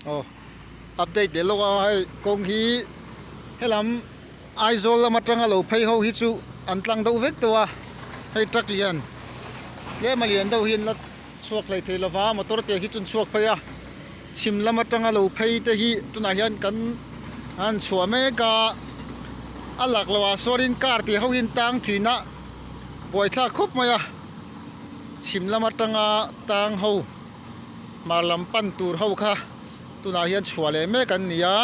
Aw update leh lawk a hei kawng hi helam Aizawl lam atanga lo phei ho hi chu an tlang deuh vek tawh a hei truck lian tlem a lian deuh hi an la chhuak hlei thei lova motor te hi chu an chhuak phei a chhim lam atanga lo phei te hi tunah hian kan an chhuah mek a a lak loh ah sawn car tih ho hi an tang thin a buaithlak khawp mai a chhim lam atanga tang ho. Hmar lam pan tur ho kha tunah hian chhuah leh mek an ni a,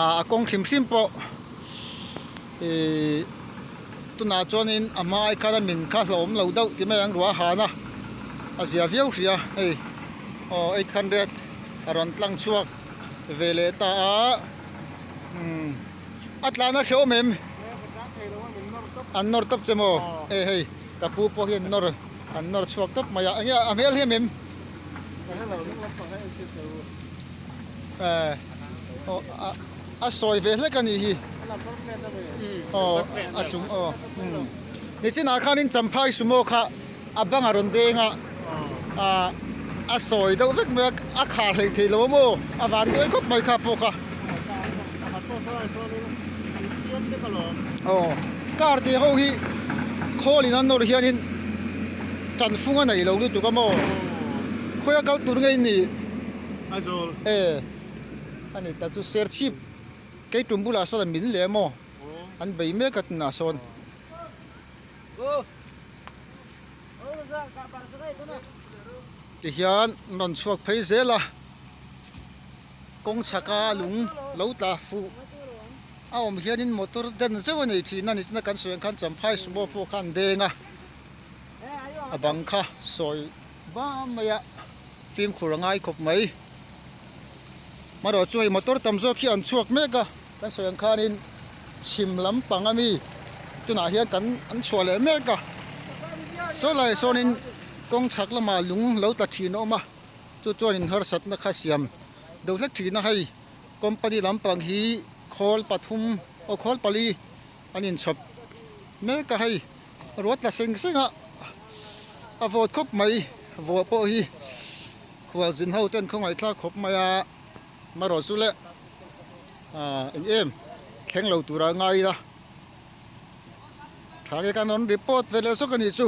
ah a kawng hrim hrim pawh ihh tunah chuanin a hma ai khan a min kha hlauhawm lo deuh ti mai ang ruah a han a, a zia viau hrih a hei aw 800 a rawn tlang chhuak ve leh ta a umm a tlan a hrehawm em? An nawr tawp che maw? E hei ka pu pawh hian nawr. An nawr chhuak tawp mai a, enge a hmel hi mem? Aw a sawi ve hlek a nih hi aw a chung aw nichinah khanin champhai sumo kha a bang a rawn deng a ah a sawi deuh vek mai a a khar hleih theih lo a maw a van duai khawp mai kha pawh kha aw car tih ho hi khawl in an nawr hianin tan fung a nei lo lutuk a maw khawia kal tur nge ni e a ni tak chu serchhip keitum bulah sawn an min leh a maw an bei mek a tunah sawn. Tihian an rawn chhuak phei zel a kawng chhaka lung lo tla fuh a awm hianin motor den zeuh a nei thin a ni chuna kan sawi ang khan champhai sumo pawh kha an deng a a bang kha sawi bam mai a fimkhur a ngai khawp mai marawh chu hei motor tam zawk hi an chhuak mek a kan sawi ang khanin chhim lampang ami tunah hian kan an chhuah leh mek a saw lai sawnin kawng chhak lamah lung lo tla thin a awm a chu chuanin harsatna kha siam deuh hlek thin a hei company lampang hi khawl pathum aw khawl pali an inchhawp mek a hei ruah tla seng seng a a vawt khawp mai vawh pawh hi khualzin ho ten khawngaih thlak khawp mai a marawh chu le ah eng em thleng lo tura ngai ila tha nge kan rawn report ve leh zawk a nih chu.